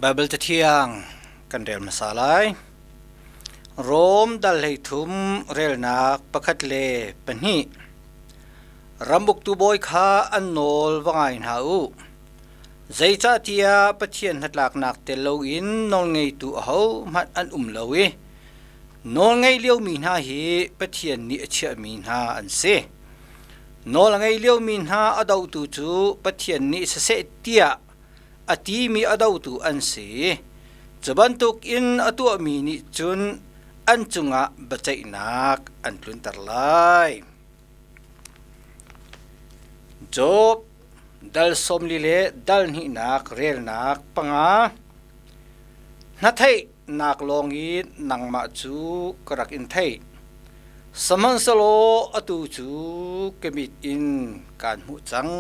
Baibal Cathiang kan rel hmasa lai. Rom dal 13 relnak pakhat le pahnih. Ramuktu bawi kha an nawl va ngai hna u. Zeicahtiah Pathian hnatlaknak tel loin nawlngeitu ahohmanh an um lo i nawlngei liomi hna hi Pathian nih a chiahmi hna an si. Nawl a ngei liomi hna a dohtu cu Pathian nih siseh tiah a timi a dotu an si. Cu bantukin a tuahmi nih cun an cungah biaceihnak an tlunter lai. Job dal 40 le dal hnihnak relnak panga Na theihnak lawng in nangmah cu ka rak in theih. Sihmanhsehlaw atu cu ka mit in kaan hmuh cang.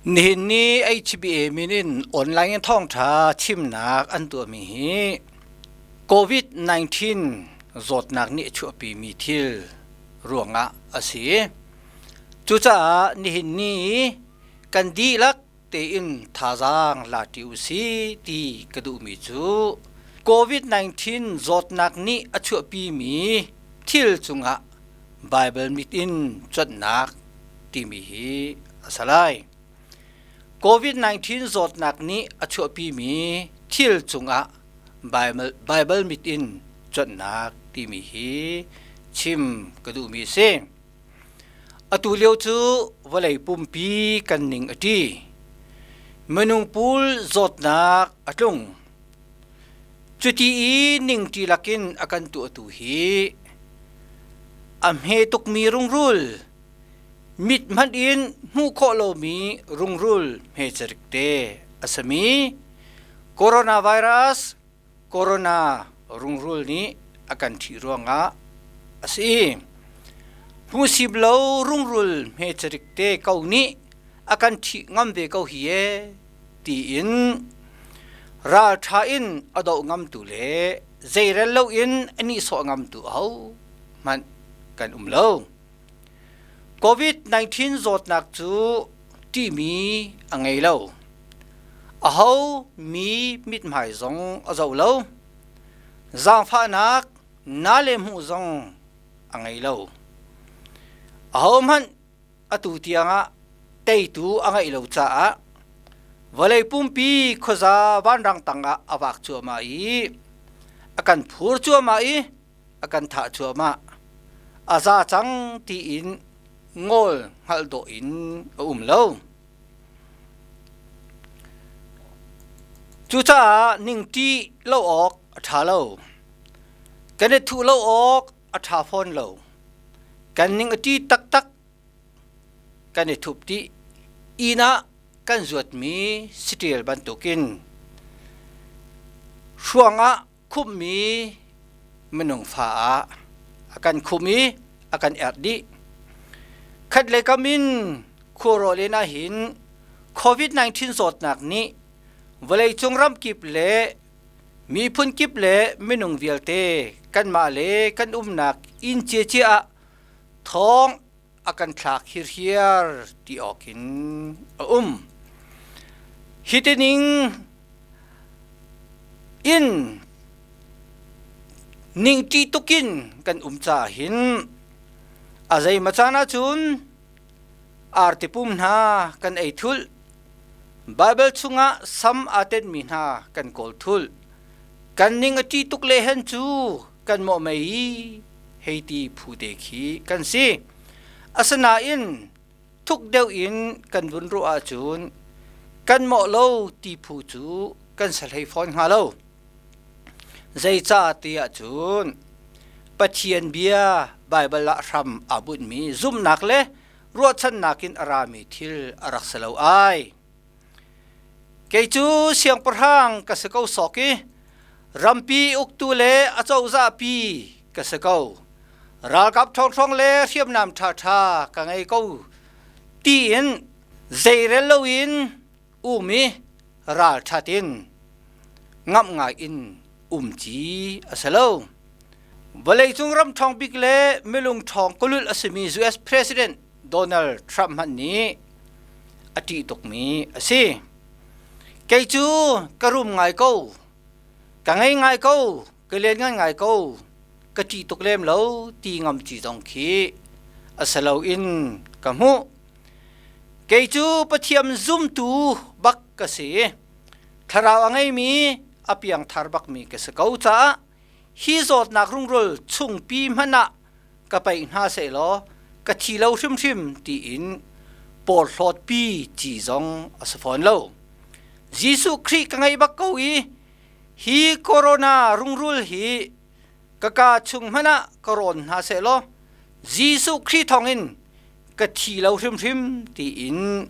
Nihin ni HBA min in online in thawngṭha chimnak an tuahmi hi COVID-19 zawtnak nih a chuahpimi thil ruangah a si. Cucaah nihin ni kan dihlak tein thazaang la ṭi usih ti ka duhmi cu COVID-19 zawtnak nih a chuahpimi thil cungah Baibal mit in cuanhnak timi hi a si lai. COVID-19 zawtnak nih a chuahpimi thil cungah Baibal mit in cuanhnak timi hi chim ka duhmi a si. Atu lio cu vawlei pumpi kan ning a ṭi. Minung pul zawtnak a tlung. Cuti i ningṭi lakin a kan tuahtu hi a hme tukmi rungrul, mit hmanh in hmuh khawh lomi rungrul hmecarik te a simi coronavirus corona rungrul nih a kan ṭhih ruangah a si. Hmuhsip lo rungrul hmecarik te ko nih a kan ṭhih ngam ve ko hi ee tiin ralṭha in a doh ngamtu le zeirel loin a nihsawh ngamtu ahohmanh kan um lo. COVID-19 zawtnak cu ṭihmi a ngei lo. Aho mi mithmai zong a zoh lo. Zaangfahnak na le hmuh zong a ngei lo. Ahohmanh atu tiangah teitu a ngeih lo caah vawlei pumpi khuaza vanrang tangah a vak cuahmah i a kan phur cuahmah i a kan thah cuahmah. A za cang tiin ngawl hngalh dawh in a um lo. Cucaah ningṭi lo awk a ṭha lo. Kan i thuh lo awk a ṭha fawn lo. Kan ning a ṭi taktak. Kan i thup dih. Inn ah kan zuatmi saṭil bantukin hruang ah khumhmi minung fa ah a kan khumh i a kan erh dih. Khatlei kam in khuarawh len ahhin COVID-19 zawtnak nih vawleicung ramkip le miphun kip le minung vialte kanmah le kan umnak inn ciacia ah thawng a kan thlak hirhiar ti awk in a um. Hi tining in ningṭi tukin kan um caah hin a zeimaw caan ahcun arti pum hna kan ei thulh. Baibal chungah sam aa tenhmi hna kan kawl thulh. Kan ning a ṭi tuk le hen cu kan mawh mei i hei ti phu te khi kan si. Asinain thuk deuh in kan vun ruah ahcun kan mawh lo ti phu cu kan sa hlei fawn hnga lo. Zeicah ti ahcun Pathian bia Baibal ah hram aa bunhmi zumhnak le ruahchannak in a rami thil a rak si lo ai. Kei cu siangpahrang ka si ko sawk i rampi uktu le acozahpi ka si ko. Ralkap ṭhawngṭhawng le hriamnam ṭhaṭha ka ngei ko tiin zeirel loin um i ralṭhat in ngamh ngai in um ci a si lo. Vawleicung ram ṭhawng bik le milung ṭhawng kululh a simi US President Donald Trump hmanh nih a ṭih tukmi a si. Kei cu ka rum ngai ko, ka ngei ngai ko, ka lianngan ngai ko, ka ṭih tuk lem lo ti ngam ci zong khi a si loin ka hmuh. Kei cu Pathian zumtu bak ka si. Thlarau a ngeimi a piangthar bakmi ka si ko caah hi zawtnak rungrul chungpi hmanh ah ka paih hna sehlaw ka thi lo hrimhrim tiin porhlawtpi ci zong a si fawn lo. Jesuh Khrih ka ngei bak ko i hi corona rungrul hi ka kaa chung hmanh ah ka rawn hna sehlaw Jesuh Khrih thawngin ka thi lo hrimhrim tiin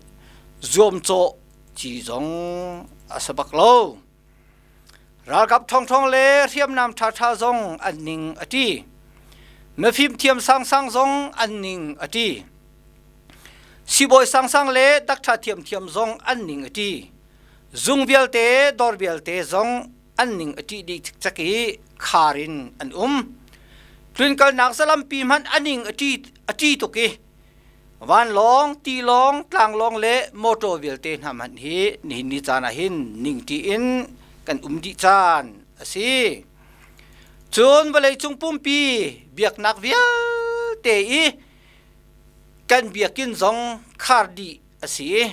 zuamcawh ci zong a si bak lo. Ralkap ṭhawngṭhawng le hriamnam ṭhaṭha zong an ning a ṭi. Mifimthiam sangsang zong an ning a ṭi. Siibawi sangsang le dakṭha thiamthiam zong an ning a ṭi. Zung vialte, dawr vialte zong an ning a ṭih dih cikcek i khar in an um. Tlunkalnak zalampi hmanh a ning a ṭi tuk i Vanlawng, tilawng, tlanglawng le motor vialte hna hmanh hi nihin ni caan ah hin ningṭi in kan um dih caan a si. Cun vawleicung pumpi biaknak vialte i kan biakinn zong khar dih a si i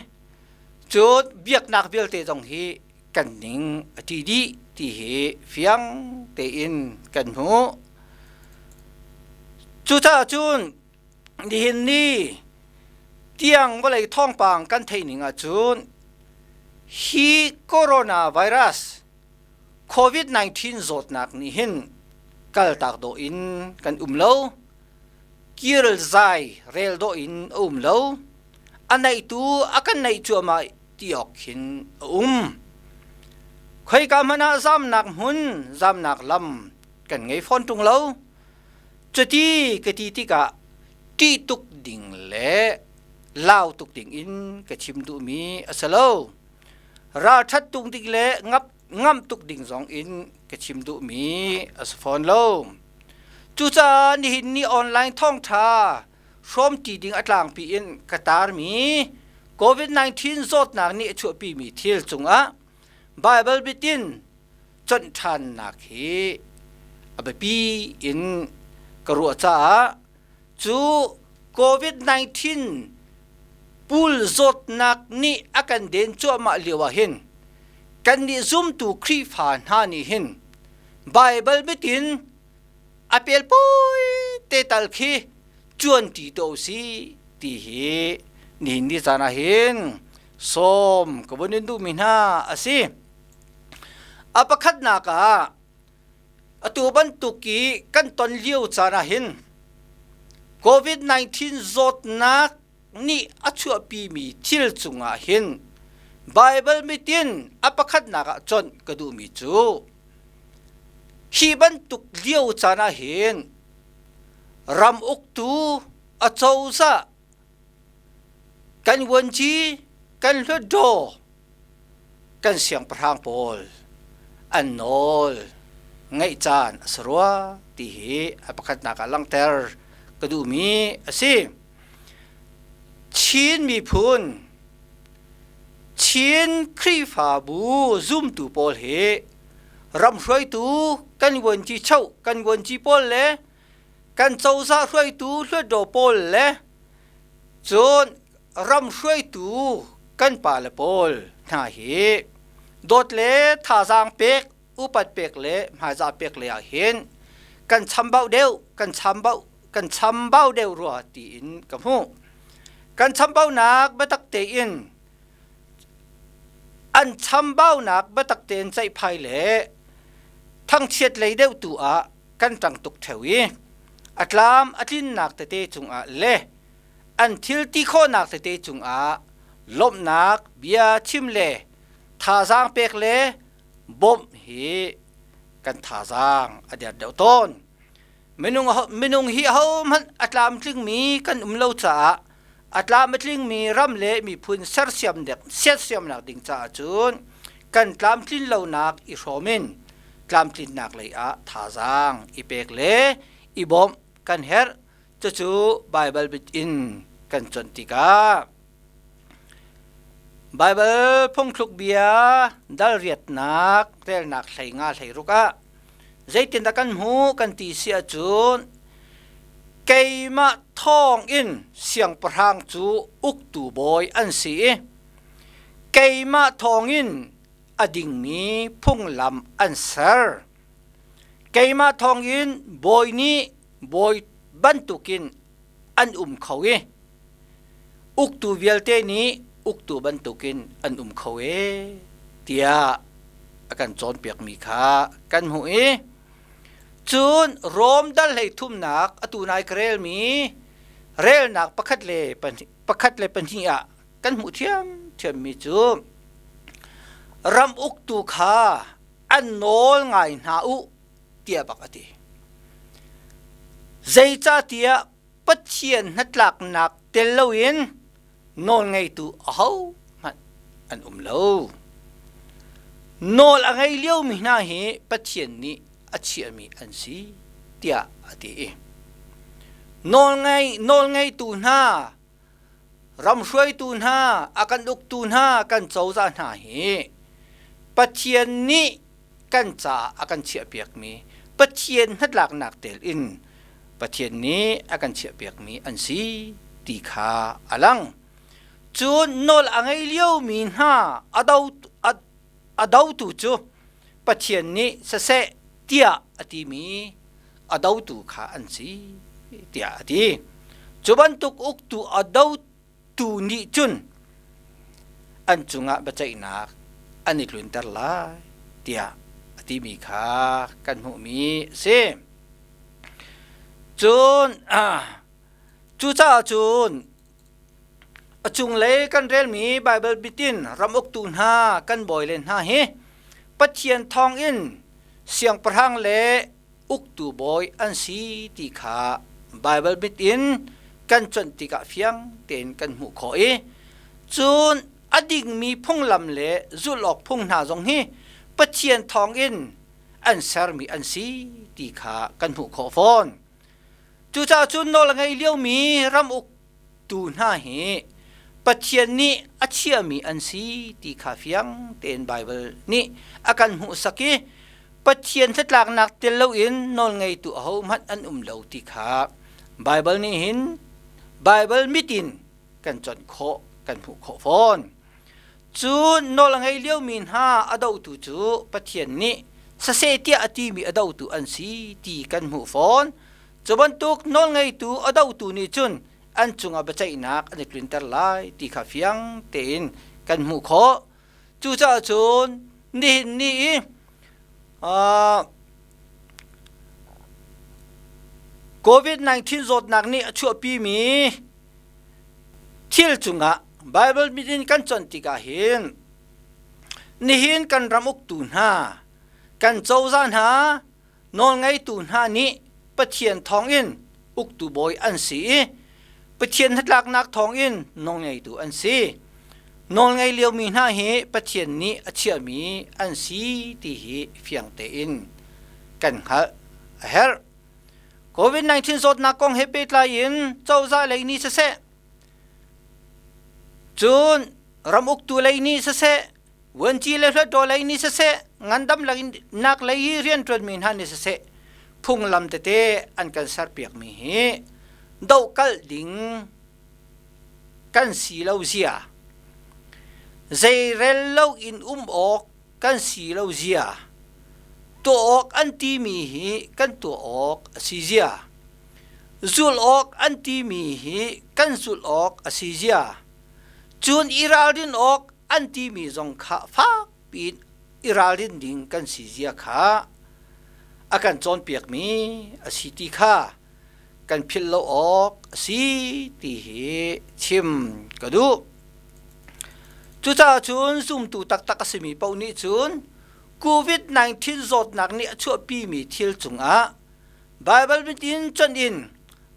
cun biaknak vialte zong hi kan ning a ṭi dih ti hi fiang tein kan hmuh. Cucaah cun Nihin ni tiang vawlei thawngpang kan theih ning ahcun hi coronavirus COVID-19 zawtnak nih hin kaltak dawh in kan um lo. Kir zai rel dawh in a um lo. A naihtu a kan naih cuahmah ti awk khin a um. Khoika hmanh ah zamnak hmun, zamnak lam kan ngei fawn ṭung lo. Cuti ka ti tikah ṭih tuk ding le lau tuk ding in ka chim duhmi a si lo. Ralṭhat tuk ding le ngamh tuk ding zong in ka chim duhmi a si fawn lo. Cucaah nihin ni online thawngṭha hrawmṭi ding a tlangpi in ka tarmi COVID-19 zawtnak nih a chuahpimi thil cungah Baibal bitin conh ṭhannak hi a biapi in ka ruah caah cu COVID-19 pul zawtnak nih a kan den cuahmah lio ah hin kannih zumtu Khrihfa hna nih hin Baibal bitin a pelpawi te tal khi cuanṭi to si ti hi nihin ni caan ah hin sawm ka vun in duhmi hna a si. A pakhatnak ah atu bantuk i kan ton lio caan ah hin COVID-19 zawtnak nih a chuahpimi thil cungah hin Baibal mitin a pakhatnak ah conh ka duhmi cu hi bantuk lio caan ah hin ram uktu acozah kan vuanci kan hlutdaw kan siangpahrang pawl an nawl ngaih caan a si rua ti hi a pakhatnak ah langhter ka duhmi a si. Chin miphun Chin Khrihfabu zumtu pawl hi ram hruaitu kan vuanci choh kan vuanci pawl le kan cozah hruaitu hlutdaw pawl le cun ram hruaitu kan pale pawl hna hi dawt le thazaang pek upat pek le hmaizah pek le ah hin kan chambau deuh kan chambau kan chambau deuh rua tiin ka hmuh. Kan chambaunak biatak tein an chambaunak biatak tein ceihphai le thangchiat lei deuh tu ah kan ṭang tuk ṭheo i a tlam a tlinnak tete cungah le an thil ti khawhnak tete cungah lawmhnak bia chim le thazaang pek le bawmh hi kan thazaang a der deuh tawn. Minung hi ahohmanh a tlamtlingmi kan um lo caah a tlam a tlingmi ram le miphun sersiamnak ding caah cun kan tlamtlin lonak i hrawm in tlamtlinnak lei ah thazaang i pek le i bawmh kan herh. Cucu Baibal bit in kan. kan cuanh tikah Baibal phungthluk bia dal riatnak relnak 15 16 ah zeitindah kan hmuh kan ti si ahcun keimah thawng in siangpahrang cu uktu bawi an si i keimah thawng in a dingmi phunglam an ser. Keimah thawng in bawi nih bawi bantukin an um kho i uktu vialte nih uktu bantukin an um kho e tiah a kan cawnpiakmi kha kan hmuh i cun Rom dal hlei thumnak atu nai ka relmi relnak 1 le 2 ah kan hmuh thiamthiammi cu ram uktu kha an nawl ngai hna u tiah bak a ti. Zeicahtiah Pathian hnatlaknak tel loin nawlngeitu ahohmanh an um lo. Nawl a ngei liomi hna hi Pathian nih a chiahmi an si tiah a ti i nawlngei nawlngeitu hna ram hruaitu hna a kan uktu hna kan cozah hna hi Pathian nih kan caah a kan chiahpiakmi Pathian hnatlaknak tel in Pathian nih a kan chiahpiakmi an si ti kha a lang. Cun nawl a ngei liomi hna a dotu cu Pathian nih siseh tiah a timi a dotu kha an si tiah a ti. Cu bantuk uktu a dotu nih cun an cungah biaceihnak an i tlunter lai tiah a timi kha kan hmuhmi a si. Cun cucaah cun a cunglei kan relmi Baibal bitin ram uktu hna kan bawile hna hi Pathian thawngin siangpahrang le uktu bawi an si ti kha Baibal mit in kan cuanh tikah fiang tein kan hmuh khawh i cun a dingmi phunglam le zulh awk phung hna zong hi Pathian thawngin an sermi an si ti kha kan hmuh khawh fawn. Cucaah cun nawl a ngei liomi ram uktu hna hi Pathian nih a chiahmi an si ti kha fiang tein Baibal nih a kan hmuhsak i Pathian hnatlaknak tel loin nawlngeitu ahohmanh an um lo ti kha Baibal nih hin Baibal mit in kan conh khawh kan hmuh khawh fawn. Cun nawl a ngei liomi hna a dohtu cu Pathian nih saseh tiah a timi a dotu an si ti kan hmuh fawn. Cu bantuk nawlngeitu a dotu nih cun an cungah biaceihnak an i tlunter lai ti kha fiang tein kan hmuh khawh. Cucaah cun nihin ni i COVID-19 zawtnak nih a chuahpimi thil cungah Baibal mit in kan conh tikah hin nihin kan ram uktu hna, kan cozah hna, nawlngeitu hna nih Pathian thawngin uktu bawi an si i Pathian hnatlaknak thawngin nawlngeitu an si. Nawlngei liomi hna hi Pathian nih a chiahmi an si ti hi fiang tein kan hngalh a herh. COVID-19 zawtnak kong he pehtlai in cozah lei nih siseh, cun ram uktu lei nih siseh, vuanci le hluttaw lei nih siseh, ngandamnak lei i rianṭuanmi hna nih siseh, phunglam tete an kan serpiakmi hi dohkalh ding kan si lo zia, zeirel lo in um awk kan si lo zia, tuah awk an timi hi kan tuah awk a si zia, zulh awk an timi hi kan zulh awk a si zia, cun i ralrin awk an timi zong kha fak piin i ralrin ding kan si zia kha a kan cawnpiakmi a si ti kha kan philh lo awk a si ti hi chim ka duh. Cucaah cun zumtu taktak a simi paoh nih cun COVID-19 zawtnak nih a chuahpimi thil cungah Baibal mit in conh in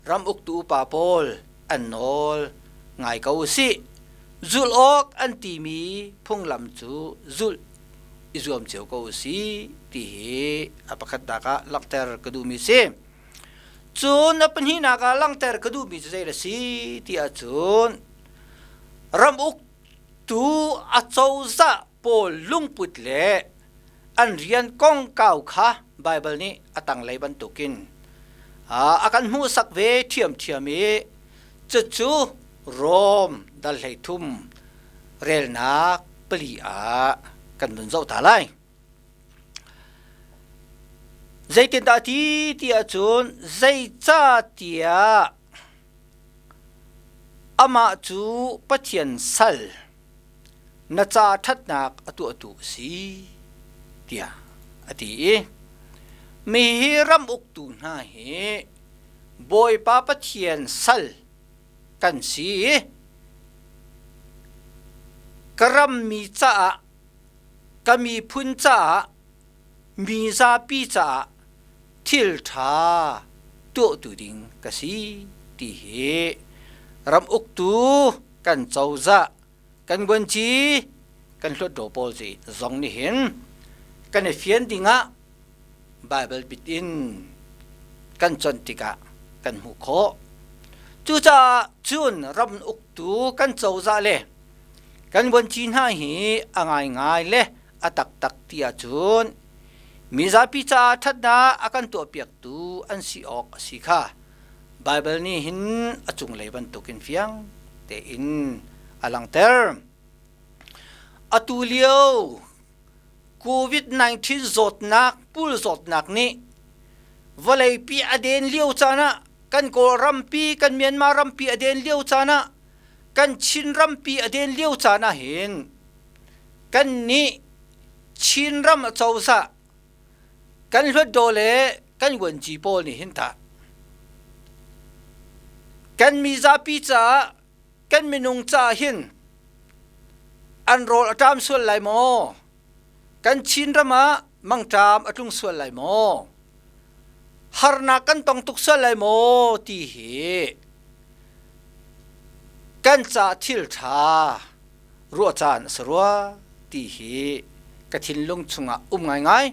ram uktu upa pawl an nawl ngai ko usih. Zulh awk an timi phunglam cu zulh i zuam cio ko usih ti hi a pakhatnak ah langhter ka duhmi si. Cun a pahnihnak ah langhter ka duhmi cu zei a si ti ahcun ram uktu a cozah pawl lungput le an rian kongkau kha Baibal nih a tanglei bantukin a kan hmuhsak ve ṭhiamṭhiam i cucu Rom dal 13 relnak 4 ah kan vun zoh ta lai. Zeitindah ti ti ahcun zeicahtiah amah cu Pathian sal na ca ṭhatnak a tuahtu a si tiah a ti i mi hi ram uktu hna hi Bawipa Pathian sal kan si i ka rammi caah ka miphun caah mi zapi caah thil ṭha tuahtu ding ka si ti hi ram uktu kan cozah kan vuanci kan hluatdaw pawl zong nih hin kan i fian dingah Baibal bit in kan conh tikah kan hmuh khawh. Cucaah cun ram uktu kan cozah le kan vuanci hna hi a ngaingai le a taktak ti ahcun mizapi caah ṭhatnak a kan tuahpiaktu an si awk a si kha Baibal nih hin a cunglei bantukin fiang tein a langhter. Atu lio COVID-19 zawtnak pul zawtnak nih vawleipi a den lio caan ah kan Kawlrampi kan Myanmar rampi a den lio caan ah kan Chin rampi a den lio caan ah hin kan nih Chinram cozah kan hluatdaw le kan vuanci pawl nih hin tah kan mizapi caah kan minung caah hin an rawl a ṭam sual lai maw? Kan Chinram ah mangṭam a tlung sual lai maw? Harnak kan tong tuk sual lai maw ti hi kan ca thil ṭha ruah caan a si rua ti hi ka thinlung chungah um ngaingai.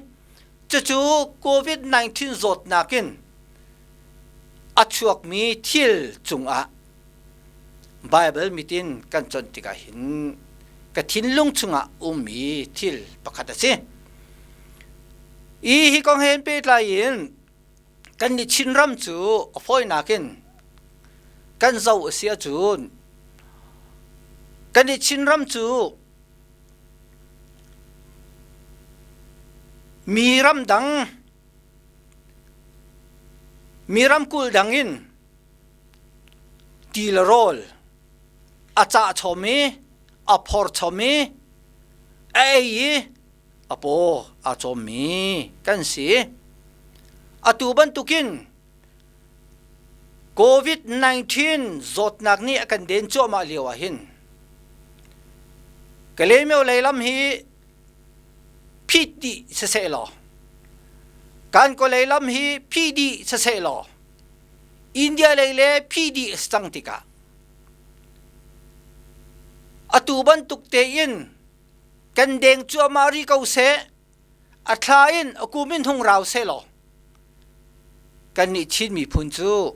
Cucu COVID-19 zawtnak in a chuakmi thil cungah Baibal mit in kan conh tikah hin ka thinlung chungah ummi thil pakhat a si. I hi kong he pehtlai in kan nih Chinram cu a fawinak in kan zoh a si ahcun kan nih Chinram cu mi ramdang mi ramkulh dang in Ti le rawl a cah chom i a phor chom i a ei i a paw aa cawmmi kan si. Atu bantukin COVID-19 zawtnak nih a kan den cuahmah lio ah hin Kalaymyo leilam hi phit dih siseh law kan kawlei lam hi phih dih siseh law India lei le PD a si cang tikah atu bantuk tein kan deng cuahmah rih ko seh, a thla in a kum in hung rau seh law kannih Chin miphun cu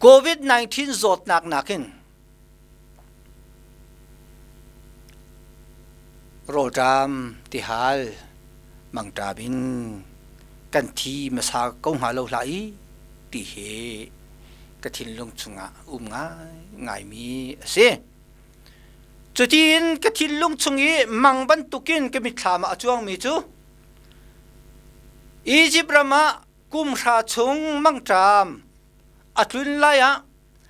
COVID-19 zawtnak nakin Rawlṭam tihal mangṭam in kan thi hmasa ko hnga lo hlah i ti hi ka thinlung chungah um ngaingaimi a si. Cutiin ka thinlung chung i mang bantukin ka mitthlam ah a cuangmi cu Izipt ram ah kum hra chung mangṭam a tlun lai ah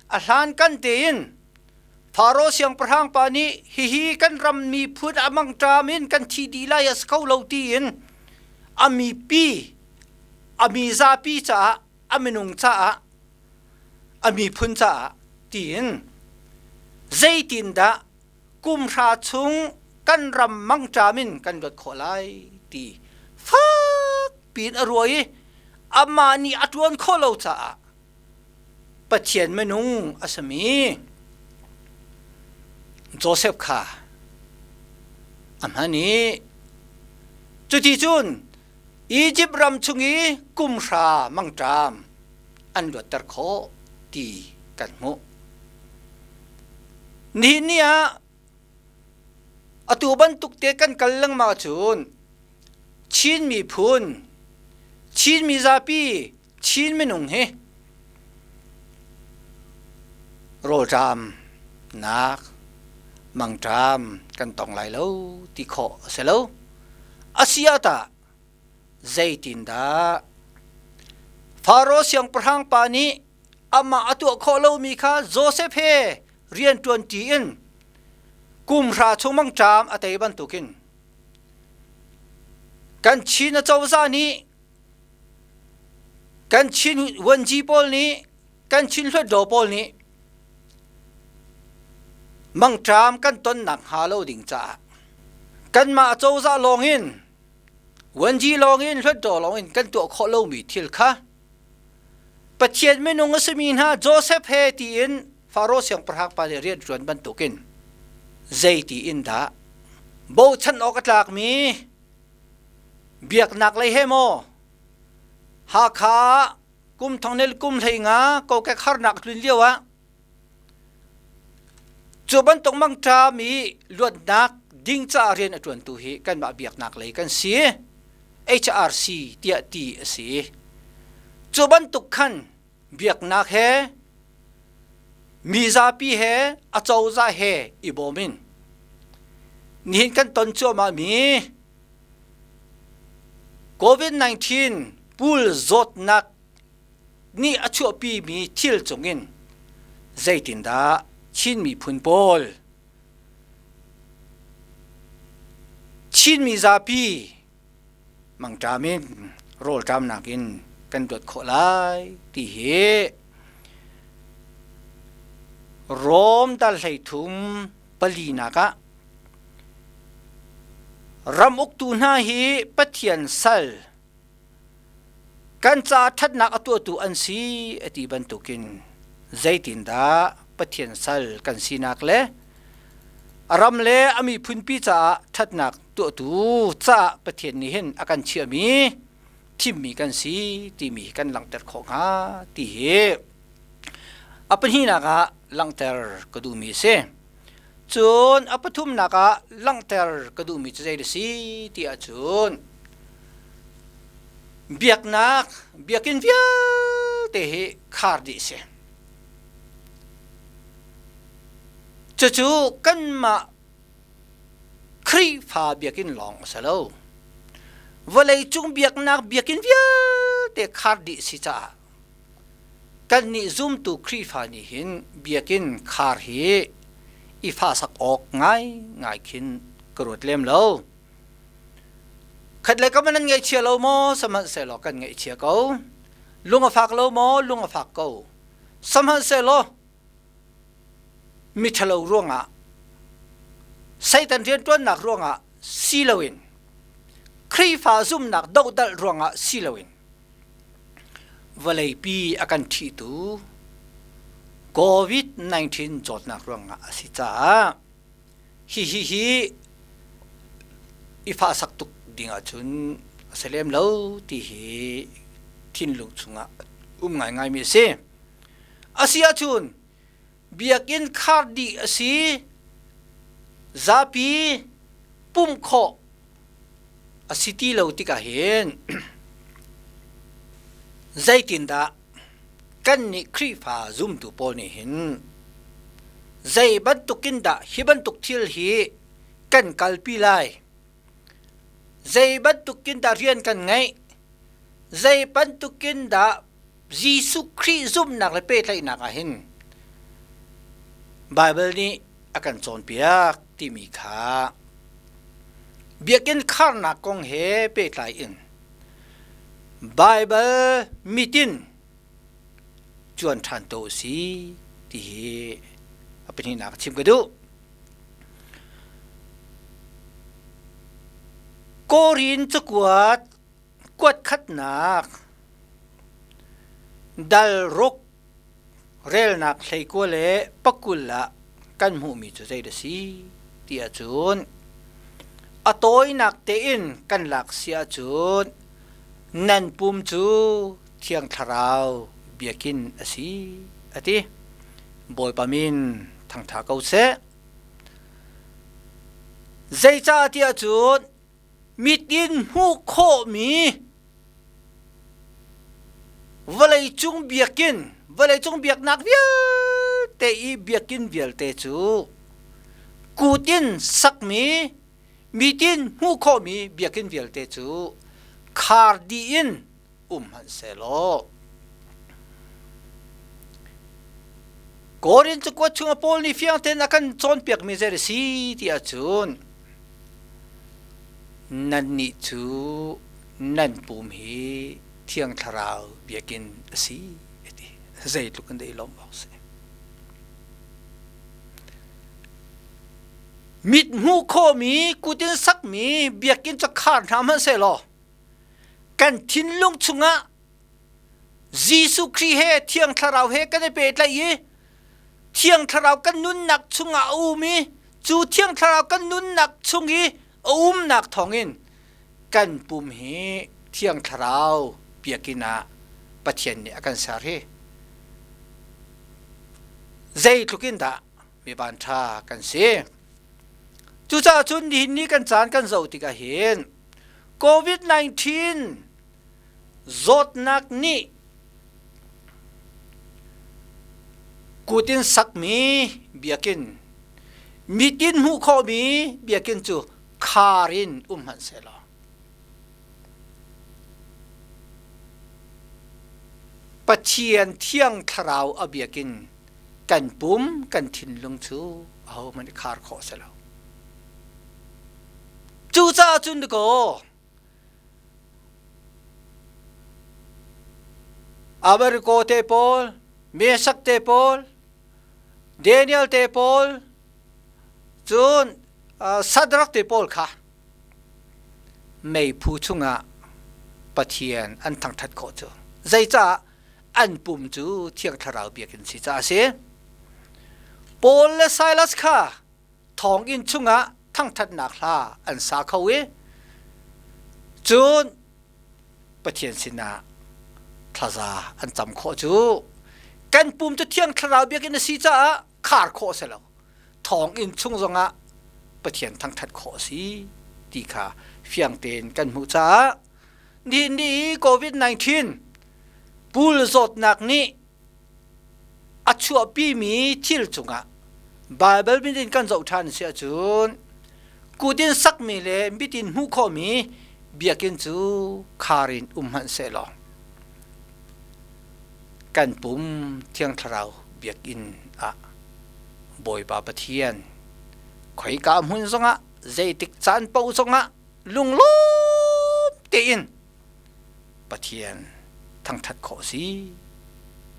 A hlankan tein Faro siangpahrang pa nih hihi kan ram miphun a mangṭam in kan thi dih lai a si kho lo tiin a mipi a mi zapi caah a minung caah a miphun caah tiin zeitindah kum hra chung kan ram mangṭam in kan luat khawh lai ti fak piin a ruah i amah nih a ṭuan khawh lo caah Pathian minung a simi Joseph kha a hman i cuticun Izipt ram chung i kum hra mangṭam. an luatter khawh ti kan hmuh. Nihin ni ah atu bantuk te kan kal lengmang ahcun Chin miphun, Chin mizapi, Chin minung hi rawlṭam nak mangṭam kan tong lai lo ti khawh a si lo. A si ah tah zeitindah Faro siangpahrang pa nih amah a tuah khawh lomi kha Josef he rianṭuanṭi in kum hra chung mangṭam a tei bantukin kan Chin acozah nih kan Chin vuanci pawl nih kan Chin hluatdaw pawl nih mangṭam kan tonnak hnga lo ding caah kanmah acozah lawngin vuanci lawngin hluatdaw lawngin kan tuah khawh lomi thil kha Pathian minung a simi hna Joseph he tiin Faro siangpahrang pa nih rian ṭuan bantukin zeiti in dah bochan awk a tlakmi biaknak lei he maw Hakha kum thong nel kum hlei nga kokek harnak tlun lio ah Cu bantuk mangṭam i luatnak ding caah rian a ṭuantu hi kanmah biaknak lei kan si. HRC tiah ti a si. Cu bantuk khan biaknak he mizapi he acozah he i bawm in nihin kan ton cuahmahmi COVID-19 pul zawtnak nih a chuahpimi thil cungin zeitindah Chin miphun pawl Chin mizapi mangṭam in rawlṭamnak in kan luat khawh lai ti hi Rom dal 33 palinak ah ram uktu hna hi Pathian sal Kan caah ṭhatnak a tuahtu an si a ti bantukin zeitindah Pathian sal kan sinak le a ram le a miphunpi caah ṭhatnak tuahtu caah Pathian nih hin a kan chiahmi thimmi kan si timi kan langhter khawh hnga ti hi a pahnihnak ah langhter ka duhmi a si. Cun a pathumnak ah langhter ka duhmi cu zei a si ti ahcun biaknak biakinn vialte hi khar dih a si. Cucu kanmah Khrihfa biakinn lawng a si lo. Vawleicung biaknak biakinn vialte khar dih a si caah Kannih zumtu Khrihfa nih hin biakinn khar hi i fahsak awk ngaingai khin ka ruat lem lo. Khat le kam nan ngaihchia lo maw? Sihmanhsehlaw kan ngaihchia ko. Lung a fak lo maw? Lung a fak ko. Sihmanhsehlaw miṭhalo ruangah Satan rianṭuannak ruangah si loin Khrihfa zumhnak dohdalh ruangah si loin Vawleipi a kan ṭhihtu COVID-19 zawtnak ruangah a si caah hihi hi i fahsak tuk ding ahcun a si lem lo ti hi thinlung chungah um ngaingaimi a si. A si ahcun biakinn khar dih a si, zapi pumh khawh a si ti lo tikah hin zeitindah kannih Khrihfa zumtu pawl nih hin zei bantukin dah hi bantuk thil hi kan kalpi lai? Zei bantukin dah rian kan ngeih? Zei bantukin dah Jesuh Khrih zumhnak le pehtlaihnak ah hin Baibal nih a kan cawnpiak timi kha biakinn kharnak kong he pehtlai in Baibal mitin cuan ṭhan to u si ti hi a pahnihnak chim ka duh. Korin cakuat kuat khatnak dal ruk relnak hleikua le pakul ah kan hmuhmi cu zei dah si ti ahcun a tawinak tein kan lak si ahcun nan pum cu Thiang Thlarau biakinn a si, a ti. Bawipa min thangṭha ko seh. Zeicah tiah cun mit in hmuh khawhmi vawleicung biakinn, vawleicung biaknak vialte i biakinn vialte cu kut in sakmi mitin hmuh khawhmi biakinn vialte cu khar dih in um hmanh sehlaw Korin cakuat chungah Paul nih fiang tein a kan cawnpiakmi zei a si ti ahcun nannih cu nan pum hi Thiang Thlarau biakinn a si a ti. Zeitluk in dah i lawmh awk si. Mit hmuh khawhmi kut in sakmi biakinn cu khar hna hmanhsehlaw kan thinlung chungah Jesuh Khrih he Thiang Thlarau he kan i pehtlaih i Thiang Thlarau kan nunnak chungah a um i cu Thiang Thlarau kan nunnak chung i a umnak thawngin kan pum hi Thiang Thlarau biakinn ah Pathian nih a kan ser hi zeitluk in dah mi vanṭha kan si. Cucaah cun nihin ni kan caan kan zoh tikah hin COVID-19 zawtnak nih kut in sakmi biakinn, mit in hmuh khawhmi biakinn cu khar in um hmanh sehlaw Pathian Thiang Thlarau a biakinn kan pum kan thinlung cu ahohmanh i khar khawh a si lo. Cucaah cun dikaw Abariko te pawl, Mesak te pawl, Daniel te pawl, cun Sadrak te pawl kha meiphu chungah Pathian an thangṭhat khawh cu. Zeicah an pum cu Thiang Thlarau biakinn si caah a si. Paul le Silas kha thonginn chungah thangṭhatnak hla an sa kho i cun Pathian sinah thlaza an cam khawh cu kan pum cu Thiang Thlarau biakinn a si caah khar khawh a si lo. Thonginn chung zongah Pathian thangṭhat khawh a si ti kha fiang tein kan hmuh caah Nihin ni i COVID-19 pul zawtnak nih a chuahpimi thil cungah Baibal mit in kan zoh ṭhan si ahcun kut in sakmi le mit in hmuh khawhmi biakinn cu khar in um hmanh sehlaw kan pum Thiang Thlarau biakinn ah Bawipa Pathian khoika hmun zongah zeitik caan paoh zongah lunglawm tein Pathian thangṭhat khawh si.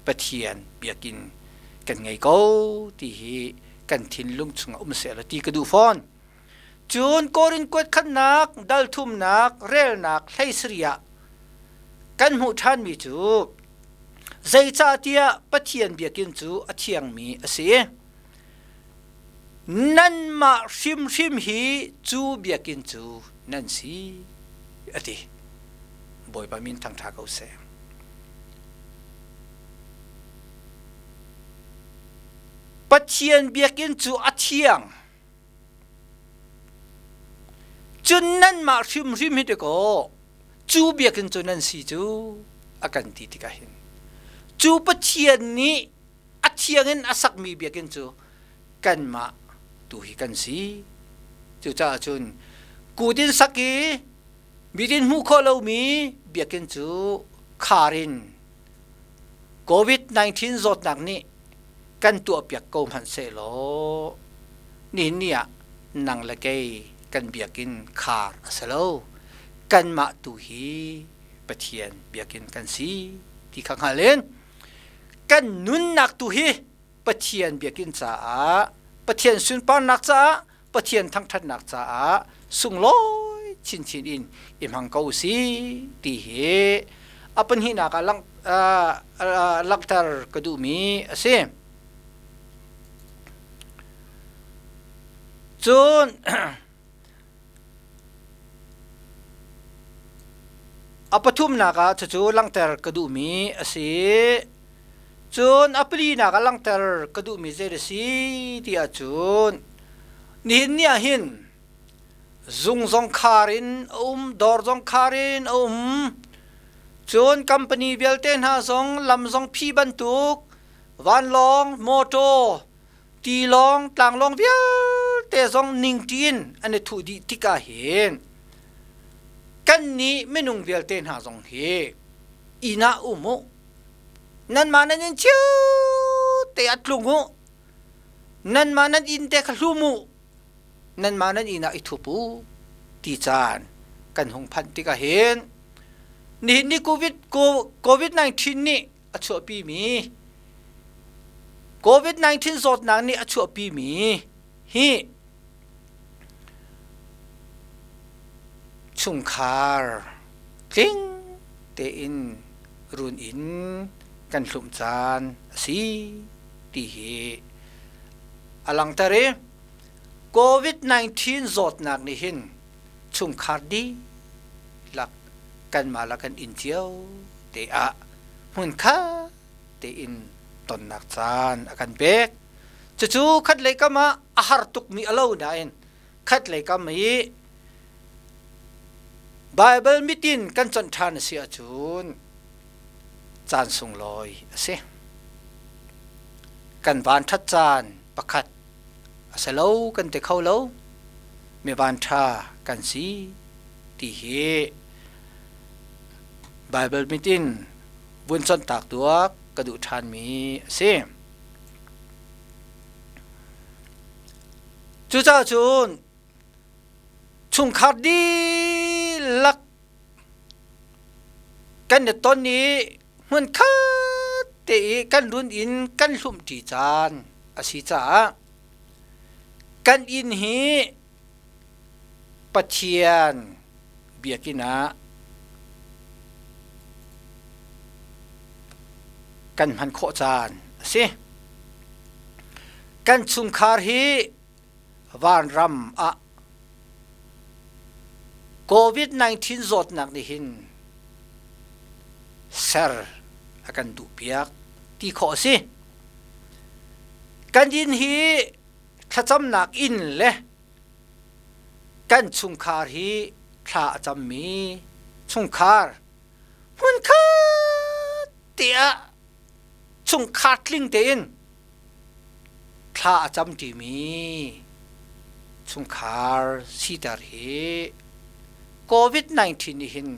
Pathian biakinn kan ngei ko ti hi kan thinlung chungah um seh law ti ka duh fawn. Cun Korin kuat khatnak, dal thumnak, relnak, hleisari ah kan hmuh ṭhanmi cu zeicahtiah Pathian biakinn cu a thiangmi a si. Nanmah hrimhrim hi cu biakinn cu nan si, a ti. Bawipa min thangṭha ko seh. Pathian biakinn cu a thiang. Cun nanmah hrimhrim hi tikaw cu biakinn cu nan si cu a kan ti tikah hin cu Pathian nih a thiang in a sakmi biakinn cu kanmah tu hi kan si. Cucaah cun kut in sak i mit in hmuh khawh lomi biakinn cu khar in COVID-19 zawtnak nih kan tuahpiak ko hmanh sehlaw nihin ni ah nang le kei kan biakinn khar a si lo. Kanmah tu hi Pathian biakinn kan si ti kha hngal in kan nunnak tu hi Pathian biakinn caah Pathian sunparnak caah Pathian thangṭhatnak caah sunglawi chinchin in i hmang ko si ti hi a pahnihnak ah langhter ka duhmi a si. Cun A pathumnak ah cucu langhter ka duhmi a si. Cun a palinak a langhter ka duhmi zei a si ti ahcun nihin ni ah hin zung zong khar in a um, dawr zong khar in a um. Cun company vialte hna zong lam zong phi bantuk vanlawng, motor, tilawng, tlanglawng vialte zong ningṭi in an i thuh dih tikah hin kannih minung vialte hna zong hi inn ah um u. Nanmah nan inn cio te ah tlung u. Nanmah nan inn te kha hlum u. Nanmah nan inn ah i thup u ti caan kan hung phanh tikah hin nihin ni COVID-19 nih a chuahpimi COVID-19 zawtnak nih a chuahpimi hi chungkhar tling tein run in kan hlumh caan a si ti hi a langhter i COVID-19 zawtnak nih hin chungkhar dihlak kanmah le kan inn cio te ah hmunkhat tein tonnak caan a kan pek. Cucu khatlei kam ah a har tukmi a lo nain khatlei kam i Baibal mitin kan conh ṭhan a si ahcun caan sunglawi a si. Kan van ṭhat caan pakhat a si lo kan ti kho lo. Mi van ṭha kan si ti hi Baibal mitin vun conhtak duak ka duh ṭhanmi a si. Cucaah cun chungkhar dihlak kan i ton i hmunkhat te i kan run inn kan hlumhṭi caan a si caah kan inn hi Pathian biakinn ah kan hman khawh caan a si. Kan chungkhar hi vanram ah COVID-19 zawtnak nih hin ser a kan duhpiak ti khawh a si. Kan inn hi thlacamnak inn le kan chungkhar hi thla a cammi chungkhar hmunkhat te ah chungkhar tling tein thla a cam ṭimi chungkhar siter hi COVID-19 nih hin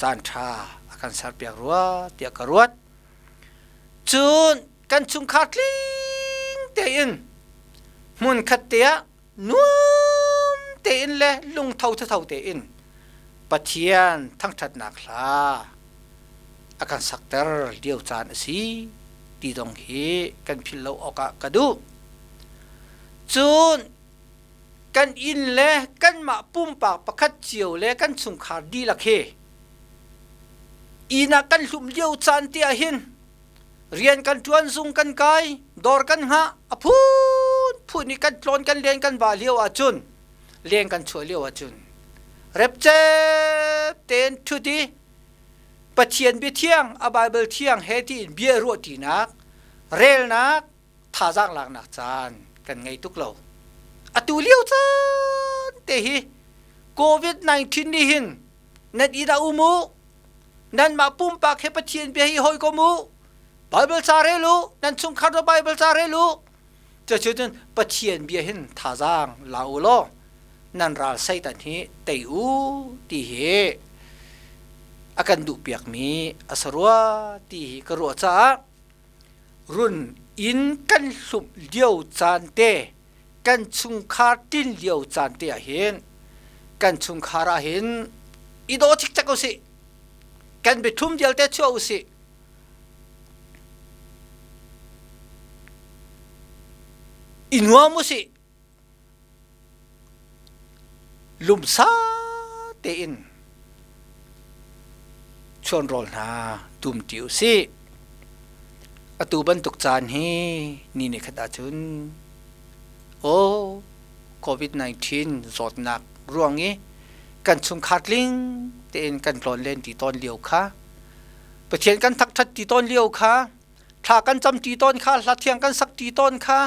caan ṭha a kan serpiak rua tiah ka ruat. Cun kan chungkhar tling tein hmunkhat te ah nuam tein le lungtho thatho tein Pathian thangṭhatnak hla a kan sakter lio caan a si ti dong hi kan philh lo awkah ka duh. Cun kan inn le kanmah pumpak pakhat cio le kan chungkhar dihlak hi inn ah kan hlum lio caan te ah hin rian kan ṭuan zung kan kai dawr kan hngah a phunphun i kan tlawn kan len kan va lio ahcun leng kan chuah lio ahcun repcep tein ṭhut i Pathian bia thiang a Baibal thiang he tiin bia ruah ṭinak relnak thazaang laknak caan kan ngei tuk lo. Atu lio caan te hi COVID-19 nih hin nan inn ah um u, nanmah pumpak he Pathian bia hi hawikom u, Bible ca rel u, nan chungkhar do Bible ca rel u. Cucu cun Pathian bia hin thazaang la u law nan ral Satan hi tei u ti hi a kan duhpiakmi a si rua ti hi ka ruah caah run inn kan hlumh lio caan te kan chungkhar tlin lio caan te ah hin kan chungkhar ah hin i daw cikcek usih kan biathum vialte chuah usih i nuam usih Lumsa tein chuanrawl hna tumṭi usih. Atu bantuk caan hi ni ni khat ahcun aw COVID-19 zawtnak ruang i kan chungkhar tling tein kan tlawn len ti tawn lio kha Pathian kan thangṭhat ti tawn lio kha. Thla kan cam ṭi tawn kha, hla thiang kan sak ṭi tawn kha,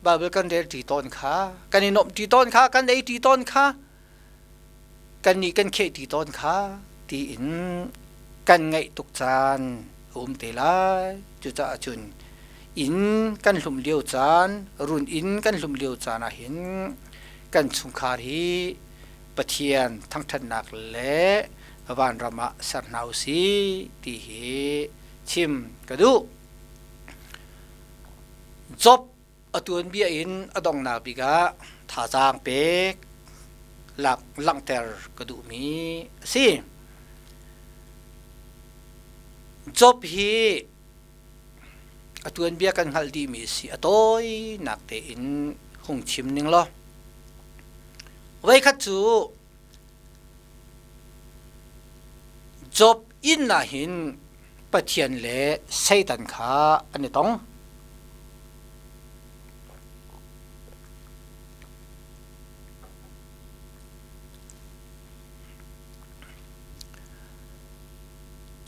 Bible kan rel ṭi tawn kha, kan i nuamh ṭi tawn kha, kan ei ṭi tawn kha, kan nih kan kheh ṭi tawn kha tiin kan ngaih tuk caan a um te lai. Cucaah cun inn kan hlum lio caan, run inn kan hlum lio caan ah hin kan chungkhar hi Pathian thangṭhatnak le vanram ah ser hna u sih ti hi chim ka duh. Job a tuanbia in a donghnak bik ah thazaang pek lak langhter ka duhmi a si. Job hi a tuanbia kan hngalh dihmi a si. A tawinak tein hung chim ning law. Voikhat cu Job inn ah hin Pathian le Satan kha an i tong.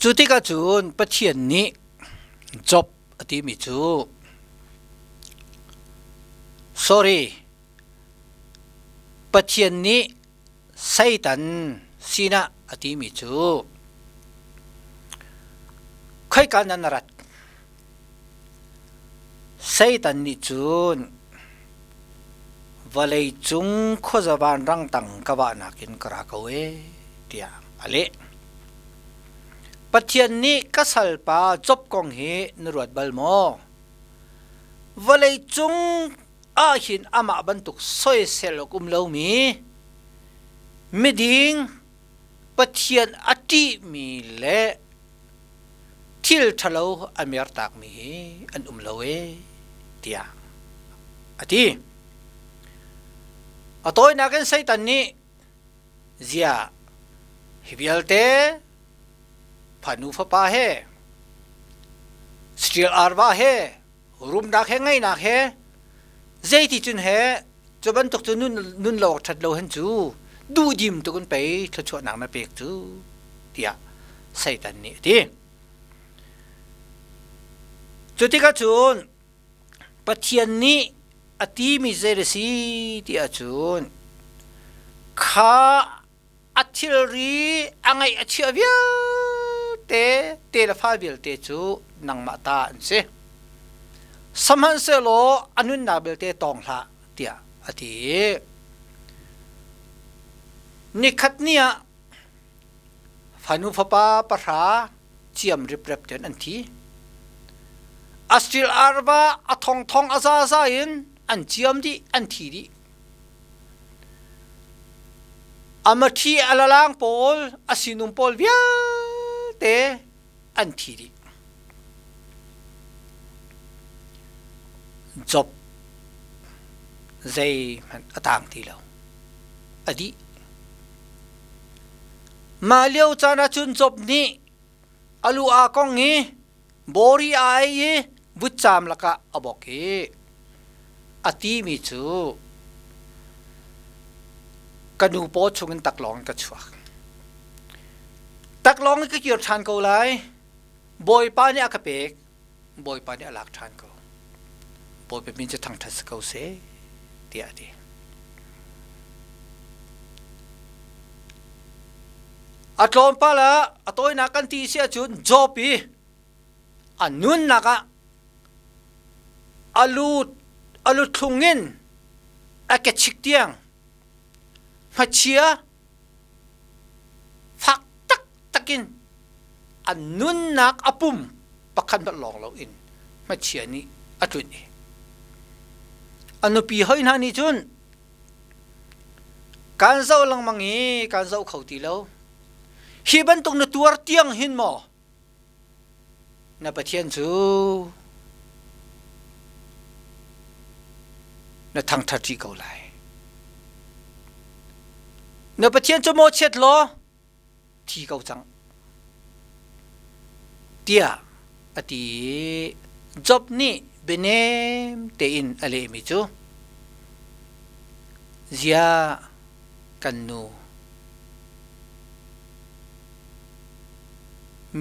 Cu tikah cun Pathian nih Job a timi cu sorry Pathian nih Satan sinah a timi cu khoika nan rat? Satan nih cun vawlei cung khuaza vanrang tang ka vahnak in ka ra ko ee tiah a leh. Pathian nih ka salpa Job kong hi na ruat bal maw? Vawlei cung ahhin amah bantuk soisel awk um lomi miding Pathian a ṭihmi le thil ṭhalo a mertakmi hi an um lo ee tiah a ti. A tawinak in Satan nih ziah hi vialte fanu fapa he saṭil arva he rumnak he ngaihnak he zeiti cun he cu bantuk cu nun nun lo ṭhat lo hen cu duhdim tuk in pei thluachuahnak na pek cu tiah Satan nih a ti. Cu tikah cun Pathian nih a timi zei a si ti ahcun kha a thilri a ngeih a chiah vialte te le fa vialte cu nangmah ta an si. Sihmanhsehlaw a nunnak belte tawng hlah tiah a ti i nikhat ni ah fanu fapa pahra ciam riprep ten an thi. Astil arva a thongthong a zaza in an ciam dih an thi dih. A maṭhi a lalang pawl a sinum pawl vialte an thi dih. Job zeihmanh a tang ti lo. A dih. Mah lio caan ah cun Job nih a lu aa kong i bawri aa ei i vutcaam lakah a bawk i a timi cu ka nu paw chungin taklawng in ka chuak. Taklawng in ka kir ṭhan ko lai. Bawipa nih a ka pek. Bawipa nih a lak ṭhan ko. Bawipa min cu thangṭhat si ko seh, tiah a ti. A tlawmpal ah a tawinak kan ti si ahcun Job i a nunnak ah a lu a luthlung in a kechik tiang hmachia fak taktak in a nunnak a pum pakhat hmanh lawng loin hmachia nih a tlunh i a nupi hoi hna nih cun Kaan zoh lengmang i kaan zoh kho ti lo. Hi bantuk na tuar tiang hin maw na Pathian cu na thangṭhat rih ko lai. Na Pathian cu mawchiat law thi ko cang tiah a ti i Job nih bianem tein a lehmi cu ziah kan nu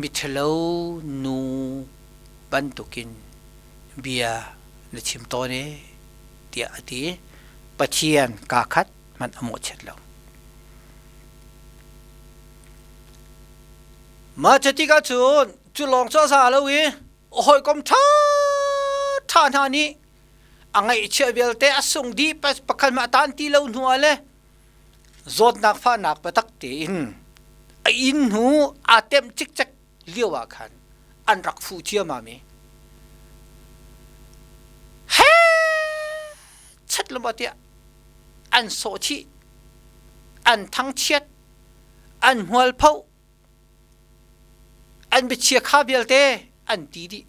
miṭhalo nu bantukin bia na chim tawn e tiah a ti. Pathian kaa khat hmanh a mawhchiat lo. Mah cu tikah cun cu lawng cu a za lo i a hawikom ṭha ṭha hna nih a ngaihchiah vialte a sung dih pakhat hmanh a tan ti lo hnu ah le zawtnak fahnak biatak tein a inn hnu aa temh cikcek lio ah khan an rak fuh ciammam i he chet lo tiah an sawh chih, an thangchiat, an hmualpho, an biachia kha vialte an ti dih.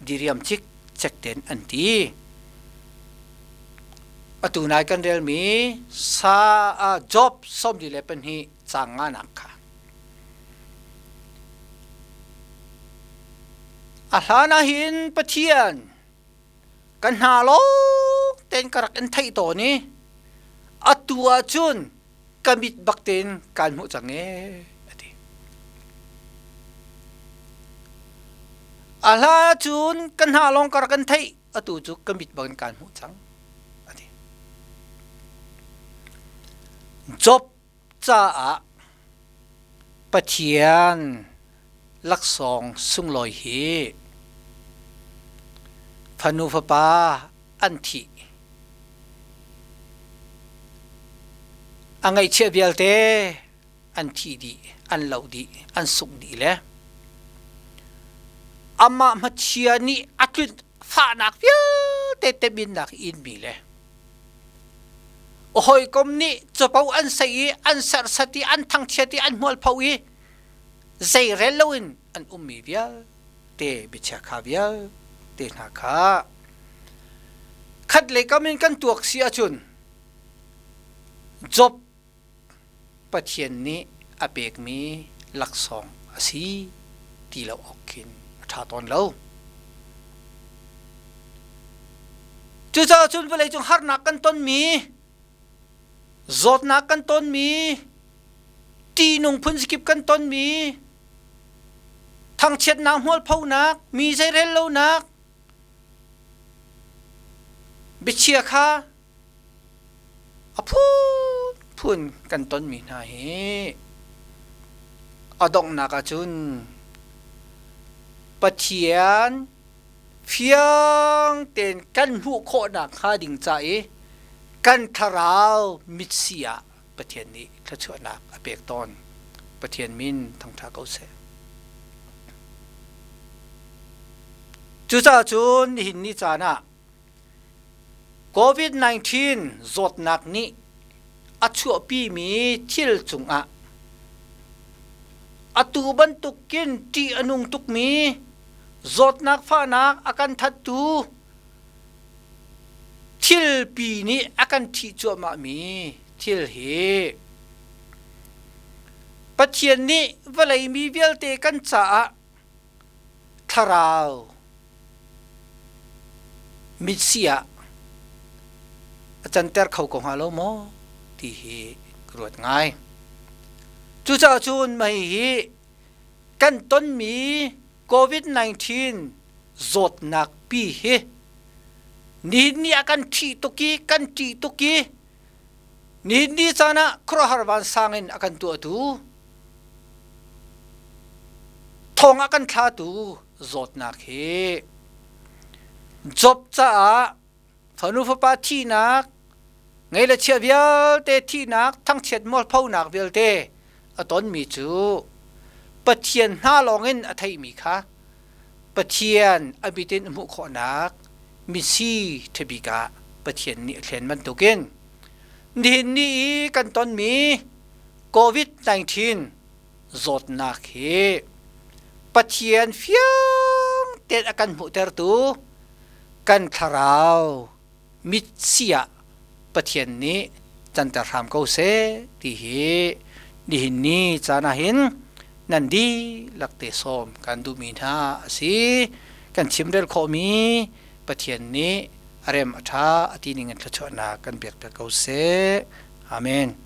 Diriam cikcek tein an ti. Atu nai kan relmi sa Job 42 caang nganak kha. A hlan ah hin Pathian kan hna lawng tein ka rak in theih tawn i atu ah cun ka mit bak tein kaan hmuh cang ee a ti. A hla cun ka hna lawng ka rak in theih atu cu ka mit bak in kaan hmuh cang a ti. Job caah Pathian laksawng sunglawi hi fanu fapa an thih a ngaihchiah vialte an thih dih an loh dih an sungh dih le amah hmachia nih a tlunh fahnak vialte teminnak inmi le a hawikom nih capo an sei i an serhsat i an thangchiat i an hmualpho i zeirel loin an ummi vialte biachia kha vialte hna kha khat lei kam in kan tuak si ahcun Job Pathian nih a pekmi laksawng a si ti lo awk khin a ṭha tawn lo. Cucaah cun vawleicung harnak kan tonmi, zawtnak kan tonmi, ṭihnung phunzikip kan tonmi, thangchiatnak hmualphonak, mi zeirel lonak, biachia kha A phunphun kan tonmi hna hi a donghnak ahcun Pathian fiang tein kan hmuh khawhnak hnga ding ca i kan thlarau mitsi ah Pathian nih thluachuahnak a pek tawn. Pathian min thangṭha ko seh. Cucaah cun nihin ni caan ah COVID-19 zawtnak nih a chuahpimi thil cungah atu bantukin ṭih a nung tukmi zawtnak fahnak a kan thattu thilpi nih a kan ṭhih cuahmahmi thil hi Pathian nih vawlei mi vialte kan caah thlarau mitsi ah a canter kho ko hnga lo maw ti hi ka ruat ngai. Cucaah cun mei hi kan tonmi COVID-19 zawtnak pi hi nihin ni ah kan ṭih tuk i kan ṭih tuk i nihin ni caan ah khuaruahhar vansang in a kan tuahtu Thong a kan thlatu zawtnak hi Job caah fanu fapa thihnak, ngei le chia vialte thihnak, thangchiat mualphonak vialte a tonmi cu Pathian hna lawngin a theihmi kha Pathian a mit in a hmuh khawhnak misi ṭhabik ah Pathian nih a thlen bantukin nihin ni i kan tonmi COVID-19 zawtnak hi Pathian fiang tein a kan hmuhtertu kan thlarau mitsi ah Pathian nih canter hram ko seh ti hi nihin ni caan ah hin nan dihlak te sawm kan duhmi hna a si. Kan chimrel khawhmi Pathian nih a rem a ṭha a ti ning in thluachuahnak kan pek piak ko seh. Amen.